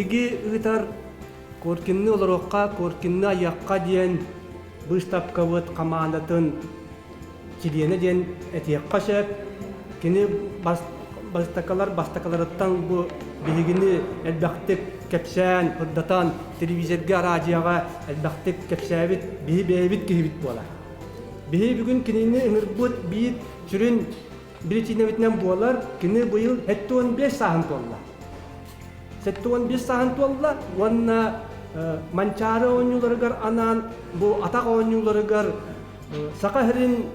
биһиги ыытар Коркинны олоруохха, Коркинны айыахха диэн быыстапкабыт хамаандатын чилиэнэ диэн этиэххэ сөп. Кини бастакылар бастакыларыттан бу биһигини элбэхтик кэпсээн, ырдатан, телевизорга, араадьыйаҕа элбэхтик кэпсээбит биһи бэйэбит киһибит буолар. Биһи бүгүн кинини ыҥырбыт биир сүрүн биричиинэбитинэн буолар, кини быйыл 75 сааһын туолла. 75 сааһын туолла уонна Манчаары оонньууларыгар анаан бу атах оонньууларыгар Саха сирин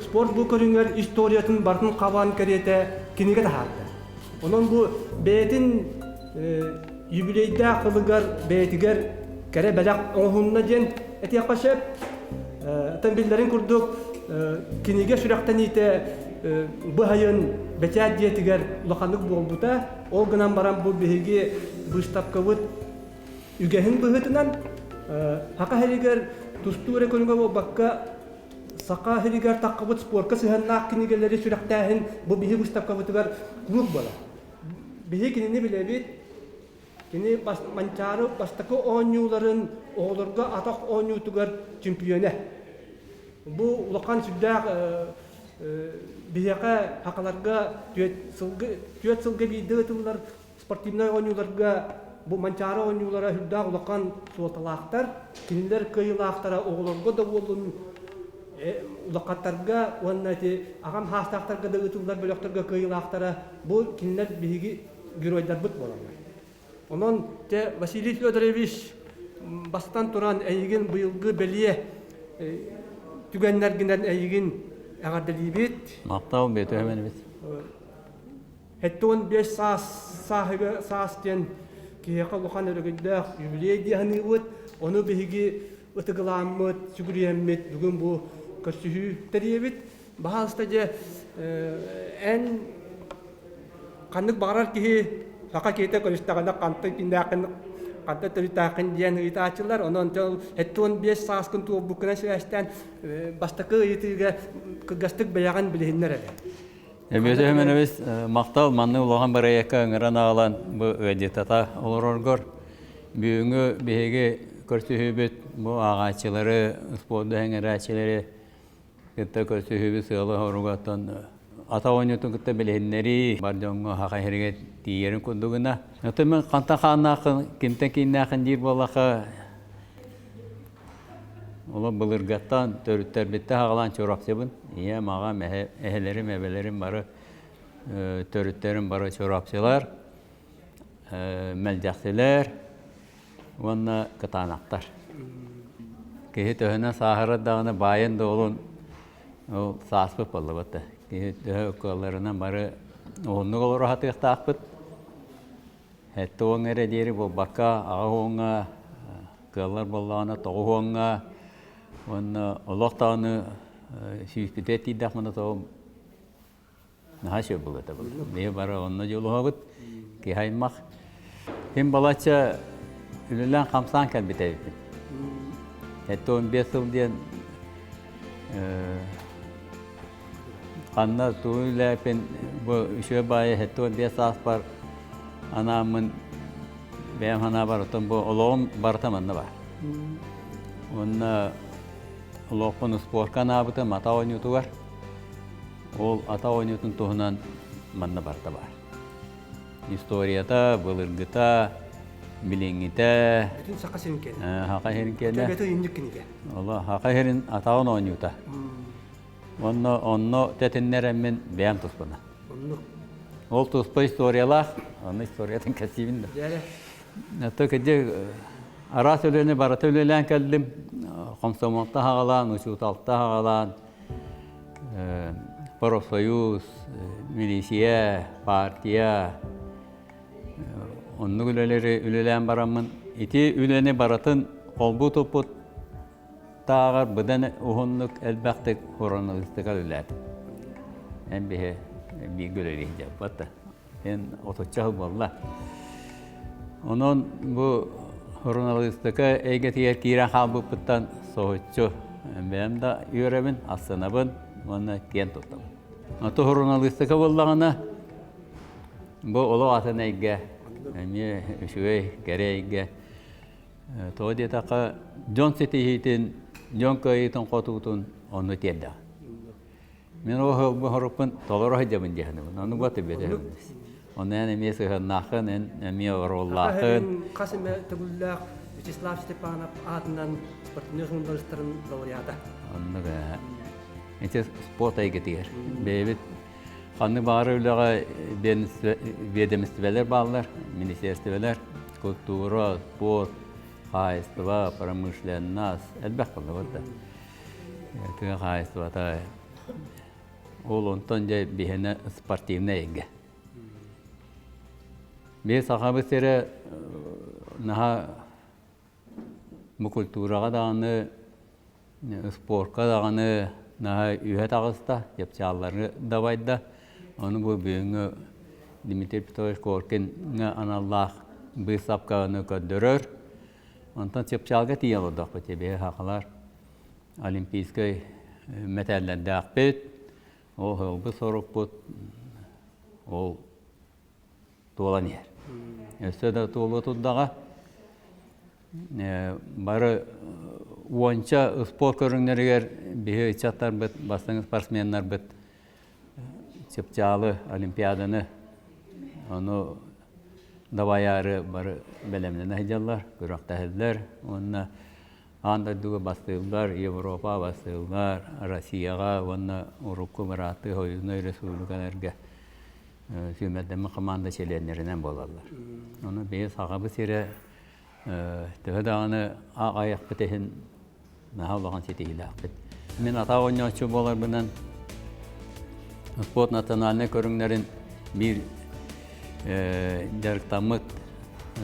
спорт бу көрүҥэр историятын барытын хабан кэриэтэ кинигэ таһаарда. Онон бу бэйэтин юбилейдаах сылыгар бэйэтигэр кэрэ бэлэх оҥоһунна диэн этиэххэ сөп. Оттон биллэрин курдук кинигэ сүрэхтэниитэ быһайын бэчээт дьиэтигэр улаханнык буолбута. Ол гынан баран бу биһиги быыстапкабыт үгэһин быһыытынан Саха сиригэр тустуу эрэ көрүҥэ буолбакка, Саха сиригэр таххыбыт спорка сыһыаннаах кинигэлэри сүрэхтээһин бу биһи быыстапкабытыгар куруук буолар. Биһи кинини билэбит. Кини Манчаары бастакы оонньууларын оҕолорго атах оонньуутугар чемпионэ. Бу улахан сүрдээх биһиэхэ сахаларга түөрт сылга биирдэ ыытыллар спортивнай оонньууларга бу Манчаары оонньуулара сүрдээх улахан суолталаахтар. Кинилэр кыайыылаахтара оҕолорго да буоллун, улахаттарга уонна ити аҕам саастаахтарга да ыытыллар бөлөхтөргө кыайыылаахтара бу кинилэр биһиги геройдарбыт буолаллар. Онон те Василий Федорович бастан туран эйигин быйылгы бэлиэ түгэннэргинэн эйигин эҕэрдэлиибит. Махтал бөтөһөмөнүбүт. 75 саас сааһыга саас диэн киһиэхэ улахан өрөгөйдөөх юбилей дии саныыбыт. Ону биһиги ытыгылааммыт, сүгүрүйэммит бүгүн бу көрсүһүү тэрийэбит. Баһаалыста дьэ эн ханнык баҕарар киһи саха киһитэ көрүстэҕинэ хантан киннээххин хантан төрүттээххин диэн ыйытааччылар. Онон 75 сааскын туолбуккунан сибээстээн бастакы ыйытыыга кылгастык бэйэҕин билиһиннэр эрэ. Эбиэт Өһөмөнөбүс махтал манны улахан бырайыакка ыҥыран аҕалан бу ыалдьыттата олороргор. Бүгүҥҥү биһиги көрсүһүүбүт бу ааҕааччылары, спорду эҥэрээччилэри кытта көрсүһүүбүт сыала-соругаттан ата оонньуутун кытта билиһиннэрии, бар дьоҥҥо саха сиригэр тиийэрин курдугуна. Оттон мин хантан хааннааххын, кимтэн кииннээххин диир буоллахха, Олох былыргаттан төрүттэрбиттэн аҕалаан Чурапчыбын. Ийэм, аҕам, эһэлэрим, эбэлэрим бары төрүттэрим бары Чурапчылар, Мэлдьэхсилэр уонна Кытаанахтар. Киһи төһөнөн сааһырар даҕаны баайын да олун ол сааспыт буоллабыт да. Киһи төһө кыалларынан бары уһуннук олоро сатыахтаахпыт. Сэттэ эрэ диэри буолбакка, аҕа уоҥҥа, кыаллар буоллаҕына тоҕус уоҥҥа уонна олох даҕаны сүүспүтүгэр тиийдэхпинэ тоҕо наһаа үчүгэй буолуо этэ Биһи бары онно дьулуһабыт, киһи аймах. Ким балачча үлэлээн-хамсаан кэлбит эбиппин. 75 сыл диэн Ханна тугу үлээпин бу үчүгэй баайы 75 сааспар анааммын бэйэм санаабар оттон бу олоҕум барыта манна баар. Уонна олохпун спорка анаабытым ата оонньуутугар. Ол ата оонньуутун туһунан манна барыта баар. Историята, былыргыта, билиҥҥитэ. Бүтүн Саха сирин киэнэ. Саха сирин киэнэ. Төбөтө инник кинигэ. Ола Саха сирин атаҕын оонньуута. Онно онно тэтиннэрэммин бэйэм туспана. Оннук. Ол туспа историялаах, онно историятын кэпсиибин да. Дьэ. То кыдьык араас үлэни барыта үлэлээн кэллим. Комсомолта хаҕалаан, учууталта хаҕалаан, профсоюз, милиция, партия оннук үлэлэри үлэлээн бараммын ити үлэни барытын холбуу туппут Тааҕар быдан уһуннук элбэхтик суруналыыстыка үлэлээтим. Эн биһи бииргэ үлэлии сылдьабыт да. Эн отучча сыл буолла. Онон бу суруналыыстыка эйгэтигэр киирэн хаалбыппыттан соһуччу бэйэм да үөрэбин, астынабын уонна киэн туттабын. Ото суруналыыстыка буоллаҕына, бу олох атын эйгэ. Эмиэ үчүгэй, кэрэ эйгэ. Тоҕо диэтэххэ, дьон ситиһиитин, дьон кыайыытын-хотуутун онно тиэрдэҕин. Мин ол оһорукпун толоро сылдьабын дии саныыбын. Ону бат эбэтэ. Онно эн эмиэ сыһыаннааххын, эн эмиэ оруоллааххын. Хас эмэ төгүллээх Вячеслав Степанов аатынан спортивнай суруналыыстарын лауреата. Оннук ээ. Ити спорт эйгэтигэр. Бэйэбит ханнык баҕарар үлэҕэ биэдэмистибэлэр бааллар, министиэристибэлэр, култуура, спорт, хаһаайыстыба, промышленность элбэх буолла да. Тыа хаһаайыстыбата ол онтон дьэ биһиэнэ спортивнай эйгэ. Биһи Сахабыт сирэ наһаа бу культураҕа даҕаны, спорка даҕаны наһаа үһэ таҕыста, чыпчааллары дабайда. Ону бу бүгүҥҥү Дмитрий Петрович Коркиҥҥа аналлаах быыстапканы көрдөрөр. Онтон чыпчаалга тиийэ олордохпут биһи сахалар олимпийскай мэтээллэрдээхпит, ол сылгы сорукпут ол туолан иһэр. Өссө да туолуо турдаҕа. Бары уонча спорт көрүҥнэригэр биһи ыччаттарбыт, бастыҥ спортсменнарбыт чыпчаалы, олимпиаданы ону дабайаары бары бэлэмнэнэ сылдьаллар, күрэхтэһэллэр уонна аан дойдуга бастыыллар, Европа бастыыллар, Россияҕа уонна урукку бырааттыы союзнай республикаларга сүүмэрдэммит команда чилиэннэринэн буолаллар. Ону биһи Сахабыт сирэ төһө даҕаны аҕайахпыт иһин наһаа улахан ситиһиилээхпит. Мин атаа оонньооччу буоларбынан спорт национальнай көрүҥнэрин биир дьарыктаммыт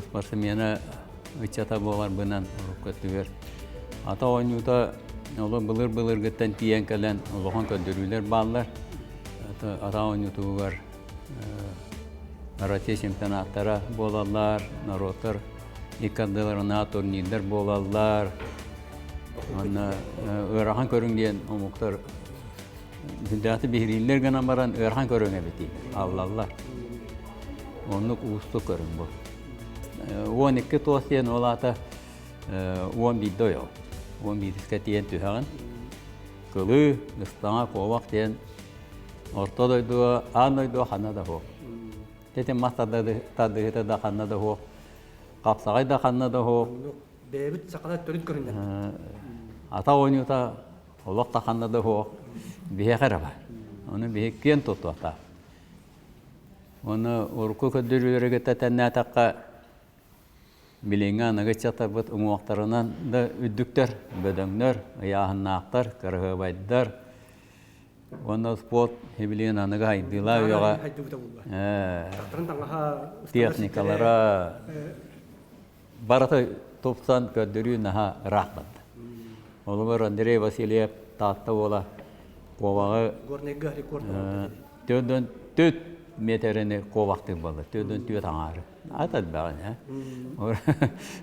спортсмена ыччата буоларбынан урукку өттүгэр ата оонньуута олох былыр-былыргыттан тиийэн кэлэн улахан көрдөрүүлэр бааллар. Ата оонньуутугар Россия чемпионаттара буолаллар, норуоттар икки ардыларына турнирдар буолаллар. Уонна ыарахан көрүҥ диэн омуктар сүрдээхтик биһирииллэр гынан баран ыарахан көрүҥ эбит аллаллар. Оннук уустук көрүҥ бу. 12 туос диэн ол аата 11 ойол. 11-ке тиийэн түһэҕин. Кылыы, ыстаҥа, куобах диэн орто дойдуга, аан дойдуга ханна да суох. Тэтим мас тардыһыта да ханна да суох. Хапсаҕай да ханна да суох. Бэйэбит сахалар төрүт көрүннэр. Ата оонньуута олох да ханна да суох. Биһиэхэ эрэ бар. Ону биһи киэн туттуохтаах. Уонна урукку көрдөрүүлэри кытта тэннээтэххэ, билиҥҥи аныгы ыччаттарбыт уҥуохтарынан да үрдүктэр, бөдөҥнөр, ыйааһыннаахтар, кыраһыабайдар. Уонна спорт билигин аныгы хайдыылаах үйэҕэ техникалара барыта тупсан көрдөрүү наһаа ыраах барда. Холобур, Андрей Васильев Таатта уола куобаҕы Горнайга рекорд төрдөн түт метрини куобахтыыр буолла, төрдөн түөт аҥаары. Ат элбэҕин, ээ.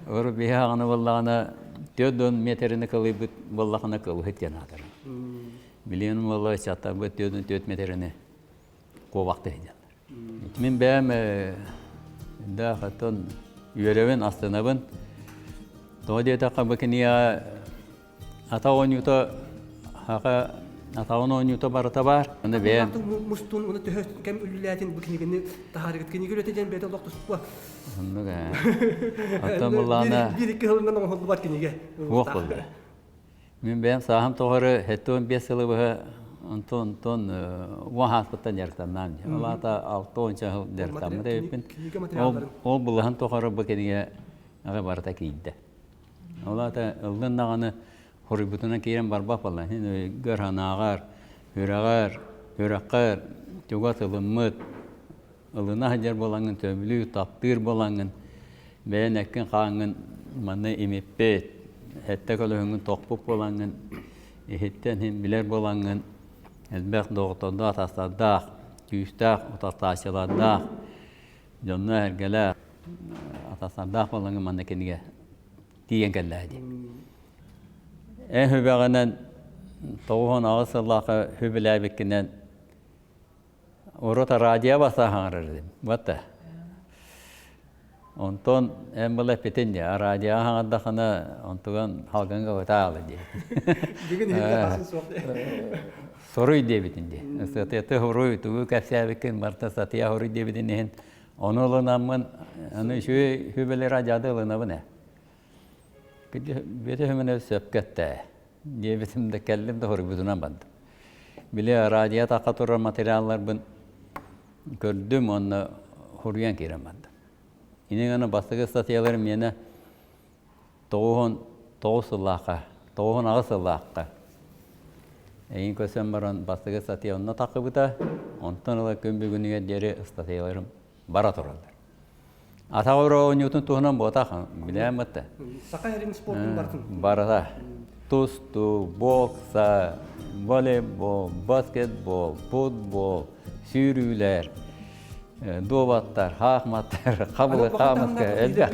Урут биһи аҕаны буоллаҕына, төрдөн метрини кылыйбыт буоллахына кылыһыт диэн аатырар. Билигин буолла ыччаттарбыт төрдөн түөт метрини куобахтыы сылдьаллар. Мин бэйэм дээх оттон үөрэбин, астынабын. Тоҕо диэтэххэ бу кинигэҕэ ата оонньуута хака атаҕын оонньуута барыта баар. Аны бэйэм мустун уну төһө кэм үллээтин бу кинигини таһаарыгыт кинигэ үлэтэ диэн бэйэтэ олох туспа. Оннук ээ. Оттон буллаана биир икки сылынан оҥоһуллубат кинигэ. Суох буолла. Мин бэйэм сааһым тухары 75 сылы быһа онтон онтон уон сааспыттан дьарыктаннаам дии. Ол аата алта уонча сыл дьарыктаммыт эбиппин. Ол ол былаһын тухары бу кинигэ аҕа барыта киирдэ. Ол аата ыллын даҕаны хоруйбутунан киирэн барбат буолла. Син өйгөр, санааҕар, үрэҕэр, үрэххэр чугас ылыммыт, ылына сылдьар буолаҥҥын, сөбүлүүр, таптыыр буолаҥҥын, бэйэн эккин-хааҥҥын манна имиппит, сэттэ көлөһүҥҥүн тохпут буолаҥҥын, иһиттэн иһин билэр буолаҥҥын, элбэх доҕоттордоох, атастардаах, күүстээх утартааччылардаах, дьонноох-сэргэлээх, атастардаах буолаҥҥын манна кинигэ тиийэн кэллээ дии. Эн сүбэҕинэн 98 сыллаахха сүбэлээбиккинэн Урут радио баста хаҥарар этим. Вот. Онтон эн была эппитин дии, радиоҕа хаҥардахына онтуган халгыҥҥа ытаалы дии. Бүгүн иһиллэ хасын суох дии. Соруй диэбитин дии. Сатыйаты хоруй, тугу кэпсээбиккин барыта сатыйа хоруй диэбитин иһин ону ылынаммын, аны үчүгэй сүбэлэри адьаады ылынабын ээ. Бөтө хүмүнэ сөпкө эттэ диэбитим да кэллим да хоруйбутунан бардым. Били радио тахха турар материалларбын көрдүм уонна хоруйан киирэн бардым. Ини гына бастакы ыстатыйаларым миэнэ 99 сыллаахха, 98 сыллаахха эйин көсөн баран бастакы ыстатыйа онно таххыбыта, онтон ыла күн бүгүнүгэр диэри ыстатыйаларым бара тураллар. Атах оонньуутун туһунан буотах билээн бытта. Саха сирин спортун барытын. Барыта. Тустуу, бокса, волейбол, баскетбол, футбол, сүүрүүлэр, дуобаттар, хаахматтар, хабылы, хаамыска элбэх.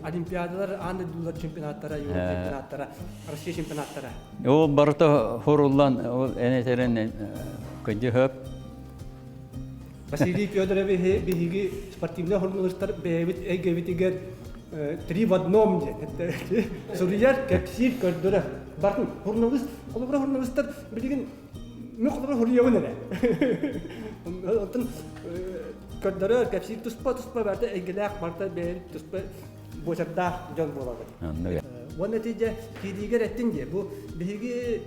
Олимпиадалар, аан дойдулар чемпионаттара, Европа чемпионаттара, Россия чемпионаттара. Ол барыта хоруллан, ол энетерин кыдьы хөп Василий Федоровиһы биһиги спортивнай хормунустар бэйэбит эйгэбитигэр три в одном диэн суруйар, кэпсиир, көрдөрөр. Бартын хурналыст, холобура хурналыстар билигин мен холобура хуруйабын эрэ. Оттон көрдөрөр, кэпсиир туспа-туспа барыта эйгэлээх, барыта бэйэбит туспа буочардаах дьон буолабыт. Уонна ити киириигэр эттин дии, бу биһиги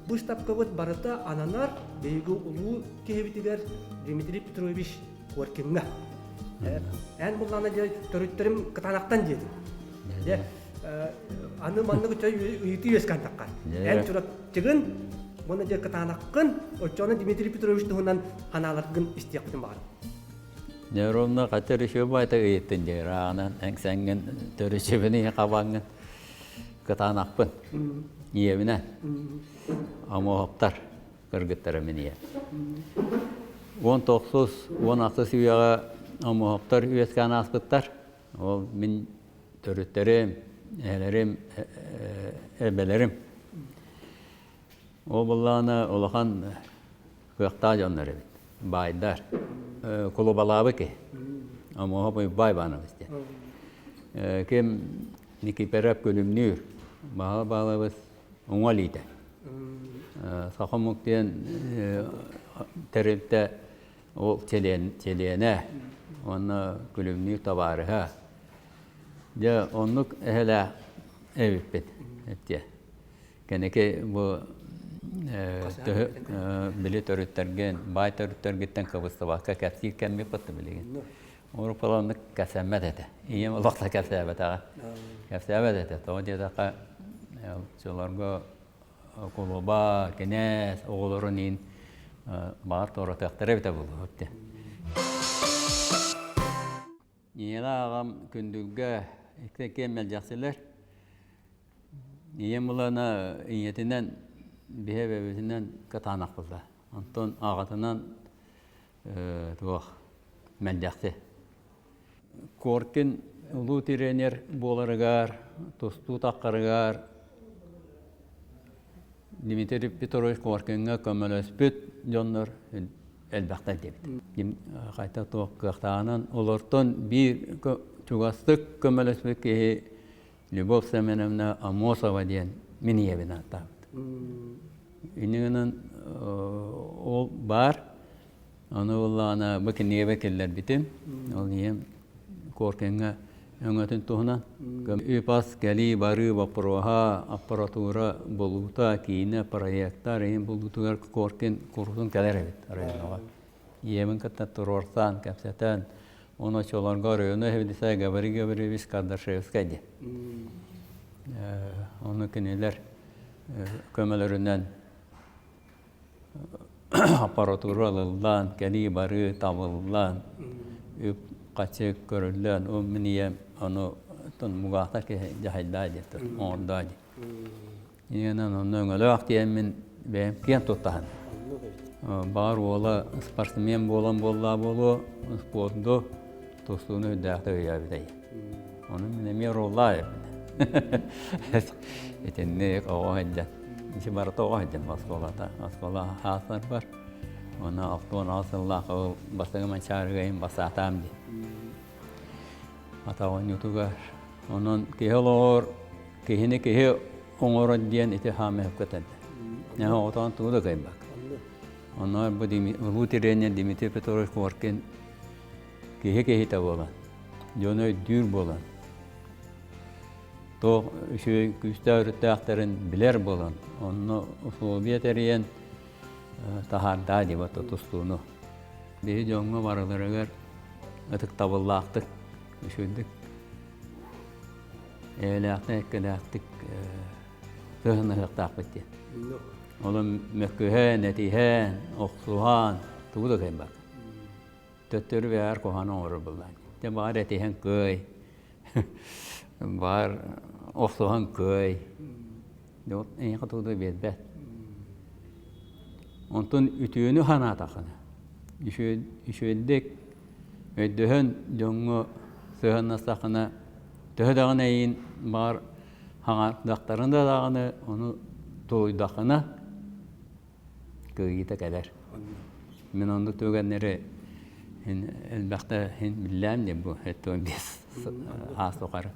быыстапкабыт барыта ананар биһиги улуу киһибитигэр Дмитрий Петрович Коркиҥҥа. Эн буллаана дьэ төрүттэрим кытаанахтан диэтим. Дьэ аны маннык ыйытыы үөскээн таххар. Эн чурапчыгын уонна дьэ кытаанаххын оччоҕуна Дмитрий Петрович туһунан ханааларгын истиэхпитин баҕарабын. Дьэ ровно хата решебайта ыйыттын дьэ ырааҕынан эҥсэҥҥин төрүчүбүн хабаҥҥын кытаанахпын ийэбинэн омоһоптар кыргыттара мин ийэ. 19, 16 үйэҕэ омоһоптор үөскээн ааспыттар. Ол мин төрүттэрим, эһэлэрим, эбэлэрим. Ол былаана улахан кыахтаах дьоннор эбит. Баайдар. Кулубалаабы киһи. Омоһоп Уйбай Иванович диэн. Ким Никиперэп Күлүмнүүр, Баһыл Баалабыс уҥа илиитэ. Саха омук диэн тэрилтэ ол чилиэнэ уонна күлүмнүүр табаарыһа. Дьэ оннук эһэлээх эбиппит эттиэ. Кэнники бу били төрүттэргин, баай төрүттэргиттэн кыбыстыбакка кэпсиир кэммит бытты билигин. Уруккуланнык кэпсэммэт этэ. Ийэм олох да кэпсээбэтэҕэ. Кэпсээбэт этэ. Тоҕо диэтэххэ, оччолорго кулуба, кинээс оҕолорун иин баҕар туоратыахтара эбитэ буолуо диэн. Ийэлээх аҕам күндүлгэ икки киэн мэлдьэхсилэр. Ийэм улана ийэтинэн биһэ эбэбитинэн кытаанах буолла. Онтон аҕатынан туох мэлдьэхти. Коркин улуу тренер буоларыгар, тустуу таххарыгар Дмитрий Петрович Коркиҥҥа көмөлөспүт дьоннор элбэхтэр диэбит. Хайта туох кыахтааҕынан олортон биир чугастык көмөлөспүт киһи Любовь Семеновна Амосова диэн мин ийэбин ааттаабыт. Иннинэн ол баар. Ону буоллаҕына бу кинигэбэ киллэрбитим. Ол ийэм Коркиҥҥа өҥөтүн туһунан үп-ас кэлии-барыы боппуруоһа, аппаратура булуута, киинэ, проектар иһин булуутугар Коркин куруутун кэлэр эбит районоҕа. Ийэбин кытта туруорсан, кэпсэтэн, Оны оччолорго оройуону эһэбидисэ Гаврил Гаврильевич Кардашевскай диэн. Ону кинилэр көмөлөрүнэн аппаратура ылыллан, кэлии-барыы табыллан, үп-хачы көрүллэн, ол мин ийэм ону мугаата киһи дьаһайдаа диэтэ, оҥордоо диэн. Ийэнэн онно өҥөлөөх диэммин бэйэм киэн туттаһын. Баҕар уола спортсмен буолан буоллаа буолуо, спорду, тустууну үрдээхтик өйөөбүтэй. Ону мин эмиэ роллаа эбит. Итинник оҕо сылдьан. Ити барыта оҕо сылдьан оскуолата. Оскуола хаасарбар. Оны 68 сыллаах ол бастакы манчаарыгайын басаатаам дии. Атах оонньуутугар. Онон киһи олоҕор киһини киһи оҥорор диэн ити хаамыһыкка этэллэр. Нэһэ оҕотоон тугу да кыайбак. Онно бу улуу тириэньэр Дмитрий Петрович Коркин киһи киһитэ буолан, дьону өйдүүр буолан, туох үчүгэй күүстээх өрүттээхтэрин билэр буолан, онно условия тэрийэн таһаардаа диэбит тустууну. Биһи дьоҥҥо барыларыгар ытыктабыллаахтык, үчүгэйдик, эйэлээхтик, эккэлээхтик сыһыаннаһыахтаахпыт диэн. Олон мөккүһэн, этиһэн, охсуһан тугу да кыайбат. Төттөрү бэйэр куһаҕаны оҥорор буоллаҕа. Дьэ баҕар этиһэн кыай, баҕар охсуһан кыай. Дьэ эйиэхэ тугу да биэрбэт. Онтон үтүөнү санаатаххына, үчүгэйдик өйдөһөн дьоҥҥо сыһыаннастаххына, төһө даҕаны эйигин баҕар хаҥардахтарын да даҕаны ону тулуйдаххына кыайыыта кэлэр. Мин оннук түгэннэри һин элбэхтэ һин биллээн диэн бу 75 аас тухары.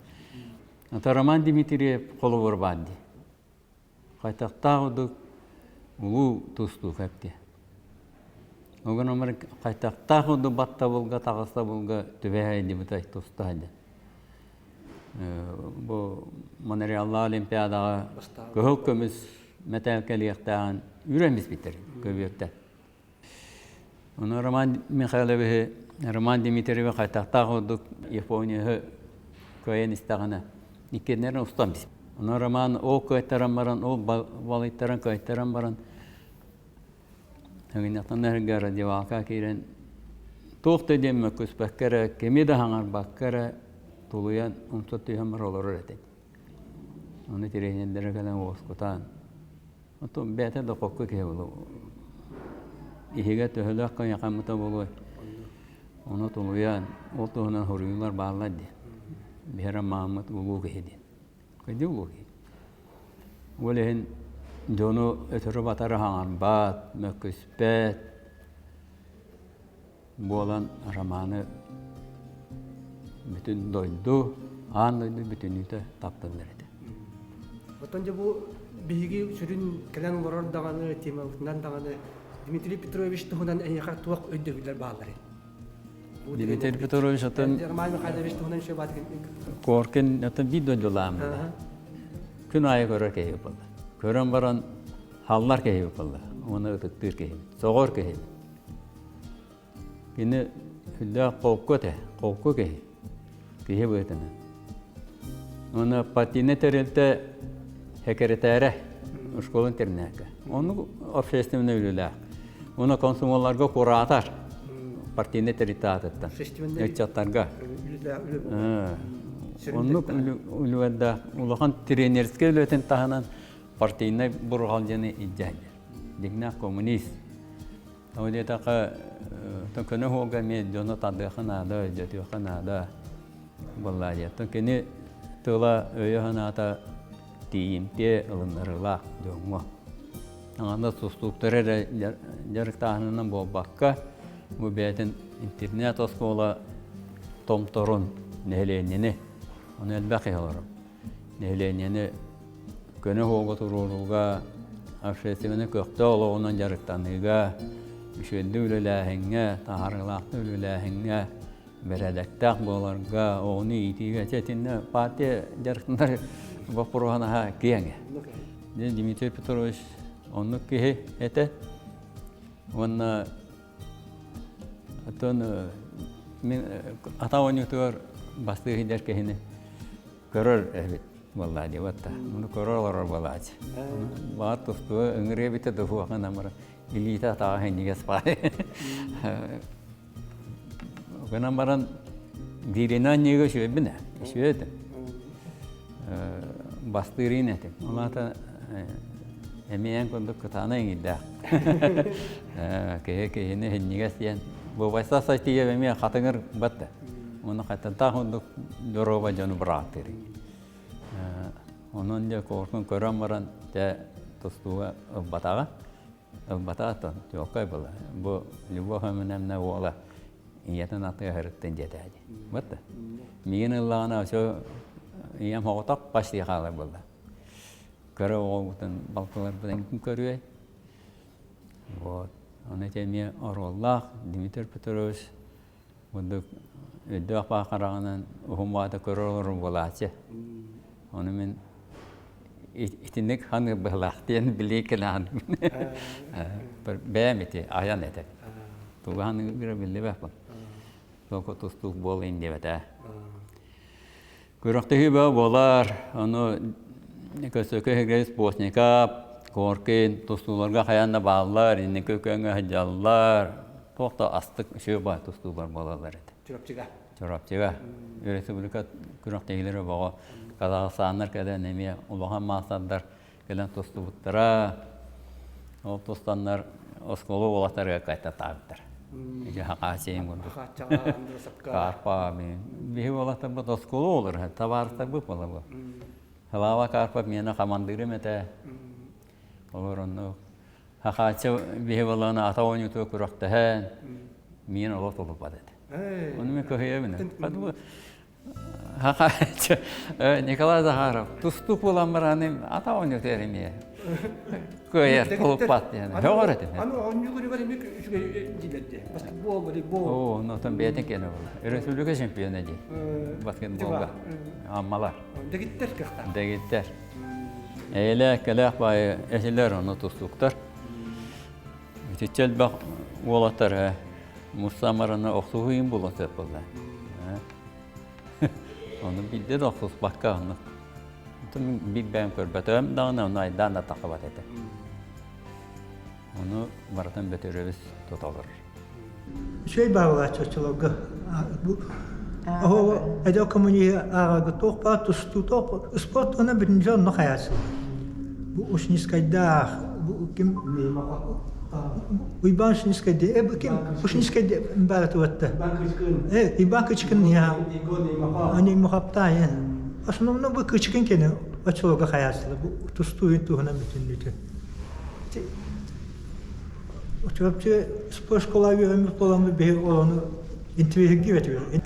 Ата Роман Дмитриев холобур баар дии. Хайтахтаах курдук улуу тустуук эпти. Ол гынан баран хайтахтаах курдук баттабылга таҕыстабылга түбэһэ илдьибитэй туста сылдьан. Бу Монреаллаах Олимпиадаҕа кыһыл көмүс мэтээл кэлиэхтээҕин үүрэн биспиттэр көбүөртэн. Ону Роман Михайловиһы, Роман Дмитриевы хайтахтаах курдук Японияһы кыайан истэҕинэ иккиэннэрин устан биспит. Ону Роман ол кыайтаран баран, ол балыйтаран кыайтаран баран Ыгынньахтан эргэ раздевалка киирэн туох да диэн мөккүспэккэ эрэ, кими да хаҥарбакка эрэ тулуйан умса түһэн баран олорор этим. Ону тириэньэрдэрэ кэлэн уоскутан, оттон бэйэтэ да хокку киһи буолуо. Иһигэ төһөлөөх кыйахаммыта буолуой. Ону тулуйан, ол туһунан суруйуулар бааллар диэн. Биһиги мааммыт улуу киһи диэн. Кырдьык улуу киһи. Ол иһин дьону өтөрү-батары хаҥарбат, мөккүспэт буолан романы бүтүн дойду, аан дойду бүтүннүүтэ тапталлар этэ. Оттон дьэ бу биһиги сүрүн кэлэн олорор даҕаны темабытынан даҕаны Дмитрий Петрович туһунан эйиэхэ туох өйдөбүллэр баалларый? Дмитрий Петрович атын Роман Михайлович туһунан еще Коркин атын биир дойдулаам күн аайы көрөр киһи буолла. Көрөн баран халлар киһи буолла. Уонна ытыктыыр киһи, соҕор киһи. Кини сүрдээх холку этэ, холку киһи. Киһи быһыытынан. Уонна партийнай тэрилтэ сэкирэтээрэ школа интернакка. Оннук общественный үлэлээх. Уонна комсомолларга куратор партийнай тэрилтэ аатыттан. Ыччаттарга. Оннук үлүгэрдээх улахан тренерскэй үлэтин таһынан партийнай бурҕалдьыны илдьэ Дьиҥнээх коммунист. Тоҕо диэтэххэ, көнө суолга эмиэ дьону тардыахха наада, өйдөтүөххэ наада буоллаа диэн. Кини тыла өйө-санаата тиийимтиэ ылыннарыылаах дьоҥҥо. Аҥардас тустууктары эрэ дьарыктааһынынан буолбакка, бу бэйэтин интернет-оскуола томторун нэһилиэнньэни, ону элбэх киһи олорор, нэһилиэнньэни көнө суолга туруорууга, общественнай көхтөөх олоҕунан дьарыктаныыга, үчүгэйдик үлэлээһиҥҥэ, таһаарыылаахтык үлэлээһиҥҥэ, бэрээдэктээх буоларга, оҕону иитиигэ ити итиннэ партия дьарыктанар боппуруоһа наһаа киэҥ. Дмитрий Петрович оннук киһи этэ. Уонна оттон мин ата оонньуутугар бастыыр сылдьар киһини көрөр эбит буоллаа дии батта. Ону көрөр олорор буолааччы. Баҕар тустууга ыҥырыа эбитэ духуохха намара илиитэ атаҕа синньигэс баай. Гынан баран бииринэн анньыыга үчүгэйбин ээ. Үчүгэй этим. Бастыырын этим. Ол аата эмиэ эн курдук кытаана иҥирдээх. Киһи киһини синньигэс диэн бу Сайтиев эмиэ хатыҥыр батта. Уонна хаттантаах курдук доруоба дьону бырааттыыр. Онон дьэ куоркун көрөн баран дьэ тустууга ылбатаҕа. Ылбатаҕа чуолкай была. Бу Любовь Эминемна уола. Ийэтин атыга сырыттын диэтэ дии. Бытта. Миигин ыллаҕына все ийэм соҕотох почти хаалар буолла. Көрө оҕобутун балтыларбытын ким көрүөй? Вот. Ону ити эмиэ оруоллаах Дмитрий Петрович курдук өйдөөх баа хараҕынан уһун баата көрөр олорор буолааччы. Ону мин итинник ханыыр быһылаах диэн билии кэлээн бэйэм ити айан этэ. Тугу ханыыра биллибэппин. Только тустуук буолайын диэбэтэ. Күрэхтэһии бөҕө буолар. Ону Көстөкө Сергеевич Постников, Коркин тустууларга хайаан да бааллар, инники көҥө сылдьаллар. Туох да астык үчүгэй баай тустуулар буолаллар этэ. Чурапчыга. Чурапчыга. Республика күрэхтэһиилэрэ бөҕө. Казахстаннар кэлэн эмиэ улахан маастардар кэлэн тустубуттара. Ол тустаннар оскуола уолаттарыгар кайтатаабыттар. Ити хакаачыйын курдук. Карпа биһи уолаттарбыт оскуола олор, табаарыстарбыт буолар. Слава Карпов миэнэ хамандыырым этэ. Олор онно Хахааччы биһи буолан ата оонньуутугар күрэхтэһэн миин олох тулуппат этэ. Ону мен кыһыйабын. Николай Захаров тустуук буолан баран ата оонньуута эримиэ. Кыайар тулуппат диэн. Сөҕөр этим. Аны оонньуу көрүгэр эмиэ үчүгэй дииллэр дии. Баскетбол, волейбол. Оо, онтон бэйэтин киэнэ буолла. Өрөспүүбүлүкэ чемпиона дии. Баскетболга. Аммалар. Дэгиттэр кыахтаах. Дэгиттэр. Эйэлээх, кэлээх баайы этилэр, ону тустууктар. Итиччэ элбэх уолаттар муста мараны охсуһуйун буолуон сөп буолла. Ону биирдэ да охсуспакка оннук. Биир бэйэм көрбөтөм даҕаны, ону айдаан да тахсыбат этэ. Ону барытын Бөтүрүөбүс тута олорор. Үчүгэй баалааччы оччолорго бу эдэр коммуниһы ааҕарга туох баар тустуу туох спорт уонна бүтүн онно хайааччылар. Бу Ушницкайдаах бу ким Уйбаан Ушницкай э бу ким Ушницкай баара туотта. Э Иван Кычкин я они мухаптаа Основном бу Кычкин кene оччолорго хайааччылар бу тустуу туһунан бүтүннүүтүн. Чурапчы спорт школа үөрэммит буоламмыт биһи ону интириэһиргии этибит.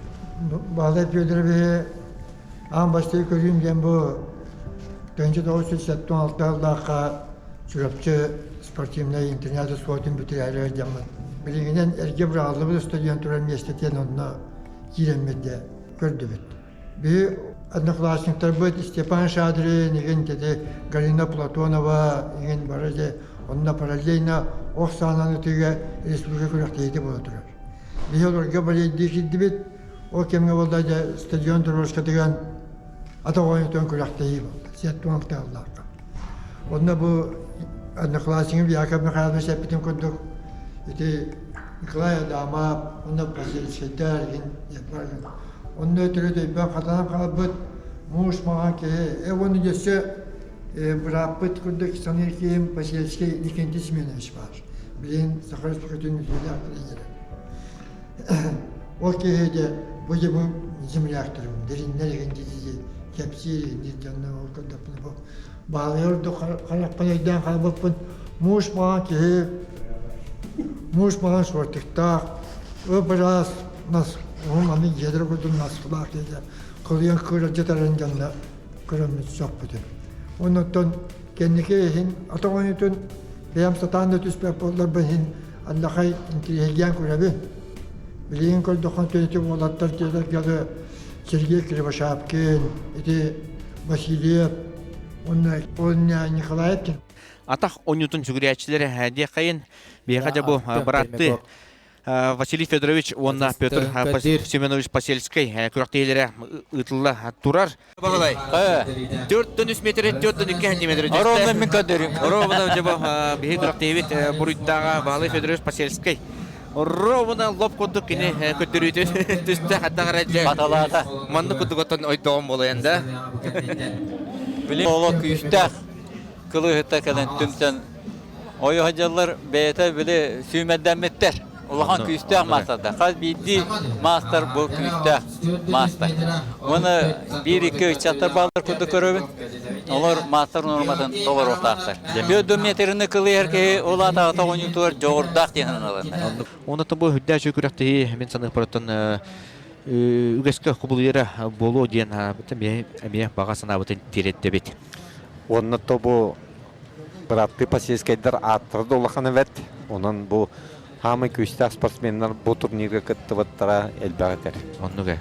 Баһылай Федоровиһы аан бастакы көрүүм диэн бу 1976 сыллаахха Чурапчы спортивнай интернат оскуолатын бүтэрээри дьаммыт. Билигинэн эргэ быраҕыллыбыт стадион турар миэстэтин онно киирэммит дэ көрдүбүт. Биһи одноклассниктарбыт Степан Шадрин, игин тети Галина Платонова, игин бары же онно параллельно ох саанан ытыыга республика күрэхтэһиитэ буола турар. Биһи олорго балейдии киирдибит, ол кэмҥэ буолла дьэ стадион дорожкатыгар атах оонньуутун күрэхтэһии буолла, сиэттуон тыаллаахха. Онно бу одноклассникым Яков Михайлович эппитин курдук ити Николай Адамов, онно Васильевичтар игин Онно төрүт өйбөн хатанан хаалбыт муус маҥан киһи. Э уонна өссө бырааппыт курдук саныыр киһим Посельский Никентий Семенович баар. Билигин Саха Республикатын үтүөлээх тренерэ. Ол киһи дьэ бу дьэ бу земляктарым дириннэр игин дии кэпсиир игин дьонно ол көрдөхпүнэ бу баалыйар ордук харахпын өйдөөн хаалбыппын муус маҥан киһи муус маҥан шортиктаах ып-ыраас нас уһун аны дьиэлэр курдук наскылаах диэтэ кылыйан кыыралдьытарын дьонно көрөммүт сөхпүтүм. Оннуттан кэнники иһин атах оонньуутун бэйэм сатаан да түспэт буолларбын иһин аллахай интириэһиргээн көрөбүн. Билигин көрдөххө ити уолаттар дьиэлэргэ Сергей Кривошапкин, ити Васильев, уонна уонна Николаев Атах оонньуутун сүгүрүйээччилэрэ диэххэйин биһиэхэ дьэ бу бырааттыы Василий Федорович уонна Петр Семенович Посельскай күрэхтэһиилэрэ ыытылла турар. Баһылай. 4-3 метр, 4-2 сантиметр. Ровно мен көрдөрүм. Ровно дьэ бу биһи күрэхтэһиибит буруйдааҕа Баһылай Федорович Посельскай. Ровно лоп курдук кини көрдөрүүтүн түстэ хаттах эрэ дьэ. Баталаата. Маннык курдук оттон ойдоҕум буолайан да. Билин олох күүстээх кылыыһытта кэлэн түмсэн Ойо дьаллар бэйэтэ били сүүмэрдэммиттэр. Улахан күүстээх маастардар. Хас биирдии маастар бу күүстээх маастар. Уонна биир-икки ыччаттар бааллар курдук көрөбүн. Олор маастар нуорматын толоруохтаахтар. Бүөдү метрини кылыйар киһи ол аата оҕонньутугар дьоҕурдаах диэн сананаланна. Онон бу үрдээх күрэхтэһии мин саныахпарыттан үгэскэ кубулуйара буолуо диэн эмиэ баҕа санаабытын тириэрдэбит. Уонна то бу бырааттыы Посельскайдар ааттара да улахан эбэт. Онон бу хаамай күүстээх спортсменнар бу турнирга кыттыбыттара элбэх этэр. Оннуга.